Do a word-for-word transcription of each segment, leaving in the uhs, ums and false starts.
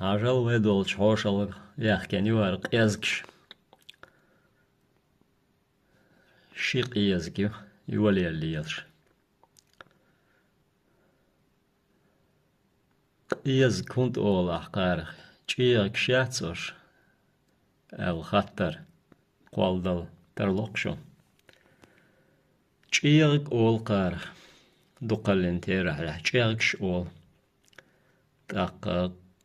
Ӏажал вай долчу хьошалгӀа яьхкина ю хӀара къезгаш. Ши къезга ю, йолаелла лелаш. Къезга хӀунда олу ахь кхарах? ЧӀегӀигаш яц уьш, аьлла хаттар кхолладала тарло-кх шуна. ЧӀегӀиг олу кхарах, дукхаллин терахьехь чӀегӀигаш олу. ТӀаккха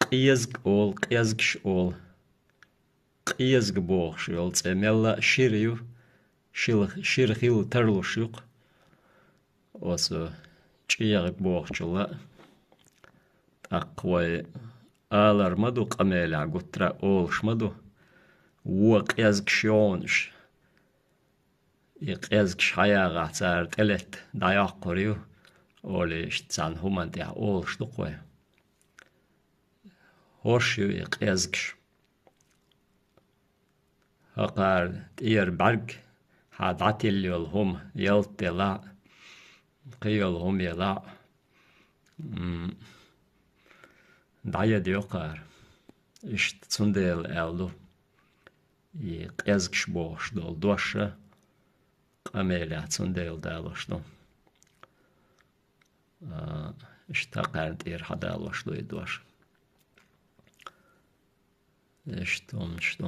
къезга олу, къезгаш олу. Къезга бохуш йолу цӀе мелла а шира ю, шила, шира хила тарлуш ю-кх. Оцу чӀегӀиг бохучул а, тӀаккха вай алар ма ду, къамелехь гуттара а олуш ма ду: «Вон къезгаш ю хьуна уьш». И къезгаш хьаягӀахь, цара тӀелетта дӀайоккхур ю, олий, иштта цхьана хӀуманна тӀехь олуш ду-кх вай. ХӀорш ю и къезгаш. ХӀокхара тӀера бӀаьрг хьан дӀатилла йолу хӀума, ялта делахь а, кхин йолу хӀума елахь а, м, дӀаяда йо кхара. Иштта цундела аьлла ду, и къезгаш бохуш долу дош а къамелехь цундела далош ду. А, иштта кхарна тӀера хьадалош ду и дош. Иштта хӀуманаш ду.